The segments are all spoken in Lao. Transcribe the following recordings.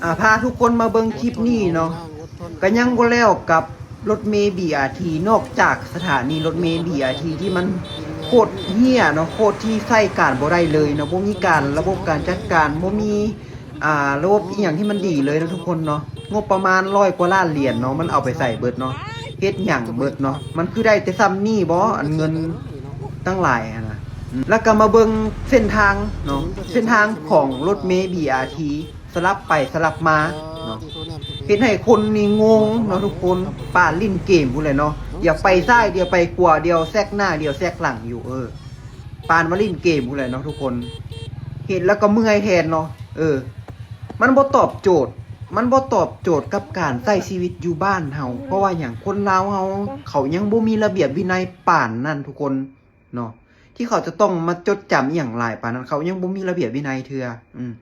ອາ ພາທຸກຄົນມາເບິ່ງຄລິບນີ້ເນາະ ກະຍັງບໍ່ແລ້ວກັບລົດເມບີອາທີ ນອກຈາກສະຖານີລົດເມບີອາທີທີ່ມັນໂຄດເຮ້ຍເນາະ ໂຄດທີ່ໃຊ້ການບໍ່ໄດ້ເລີຍເນາະ ບໍ່ມີການ ລະບົບການຈັດການ ບໍ່ມີ ອ່າ ລະບົບອີ່ຫຍັງທີ່ມັນດີເລີຍເນາະທຸກຄົນເນາະ. ງົບປະມານຮ້ອຍກວ່າລ້ານຫຼຽນເນາະ ມັນເອົາໄປໃສເບິດເນາະ ເຮັດຫຍັງເບິດເນາະ ມັນຄືໄດ້ແຕ່ສ່ຳນີ້ບໍ ອັນເງິນຕັ້ງຫຼາຍຫັ້ນນະ. ອາ ລະກະມາເບິ່ງເສັ້ນທາງເນາະ ເສັ້ນທາງຂອງລົດເມບີອາທີ ສະຫຼັບໄປສະຫຼັບມາເນາະ ເຮັດໃຫ້ຄົນນີ້ງົງເນາະທຸກຄົນ ປານຫຼິ້ນເກມພຸ້ນແຫຼະເນາະ ດຽວໄປຊ້າຍ ດຽວໄປຂວາ ດຽວແຊກໜ້າ ດຽວແຊກຫຼັງຢູ່ ເອີ ປານວ່າຫຼິ້ນເກມພຸ້ນແຫຼະເນາະທຸກຄົນ ເຫັນແລ້ວກໍເມື່ອຍແທນເນາະ ເອີ ມັນບໍ່ຕອບໂຈດ ມັນບໍ່ຕອບໂຈດກັບການໃຊ້ຊີວິດຢູ່ບ້ານເຮົາ ເພາະວ່າຫຍັງ ຄົນລາວເຮົາ ເຂົາຍັງບໍ່ມີລະບຽບວິໄນປານນັ້ນທຸກຄົນເນາະ ທີ່ເຂົາຈະຕ້ອງມາຈົດຈຳອີ່ຫຍັງຫຼາຍປານນັ້ນ ເຂົາຍັງບໍ່ມີລະບຽບວິໄນເທື່ອ ອືມ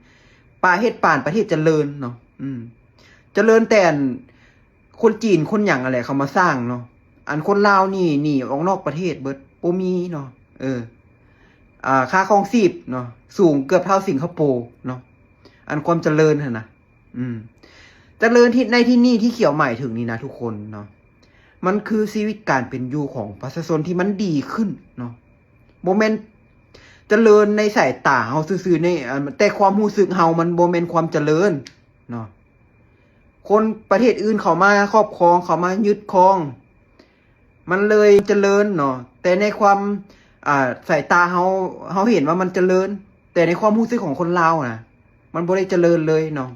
ປະເຮັດປານປະເທດຈະເລີນເນາະ ອືມ ຈະເລີນແຕ່ອັນ ຄົນຈີນຄົນຫຍັງຫັ້ນແຫຼະເຂົາມາສ້າງເນາະ ອັນຄົນລາວນີ້ໜີອອກນອກປະເທດເບິດ ບໍ່ມີເນາະ ເອີ ອ່າ ຄ່າຄອງຊີບເນາະ ສູງເກືອບເທົ່າສິງກະໂປເນາະ ອັນຄວາມຈະເລີນຫັ້ນນະ ອືມ ຈະເລີນທີ່ ໃນທີ່ນີ້ທີ່ຂຽວໝາຍເຖິງນີ້ນະທຸກຄົນເນາະ ມັນຄືຊີວິດການເປັນຢູ່ຂອງປະຊາຊົນທີ່ມັນດີຂຶ້ນເນາະ ບໍ່ແມ່ນຈະເລີນໃນສາຍຕາເຮົາຊື່ໆ ໃນ ແຕ່ຄວາມຮູ້ສຶກເຮົາມັນບໍ່ແມ່ນຄວາມຈະເລີນເນາະ. ຄົນປະເທດອື່ນເຂົ້າມາຄອບຄອງ ເຂົ້າມາຍຶດຄອງ ມັນເລີຍຈະເລີນເນາະ ແຕ່ໃນຄວາມ ອ່າ ສາຍຕາເຮົາ ເຮົາເຫັນວ່າມັນຈະເລີນ ແຕ່ໃນຄວາມຮູ້ສຶກຂອງຄົນລາວນະ ມັນບໍ່ໄດ້ຈະເລີນເລີຍເນາະ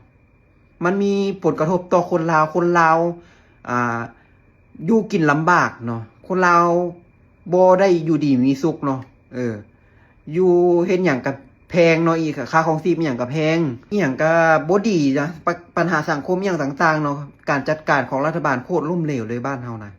ມັນມີຜົນກະທົບຕໍ່ຄົນລາວ ຄົນລາວ ອ່າ ຢູ່ກິນລຳບາກເນາະ ຄົນລາວບໍ່ໄດ້ຢູ່ດີມີສຸກເນາະ ເອີ ຢູ່ເຮັດຫຍັງກະແພງເນາະ ອີກ ຄ່າຄອງຊີບອີ່ຫຍັງກະແພງ ອີ່ຫຍັງກະບໍ່ດີນະ ປະ ບັນຫາສັງຄົມອີ່ຫຍັງຕ່າງໆເນາະ ການຈັດການຂອງລັດຖະບານໂຄດລົ້ມເຫຼວເລີຍບ້ານເຮົານະ.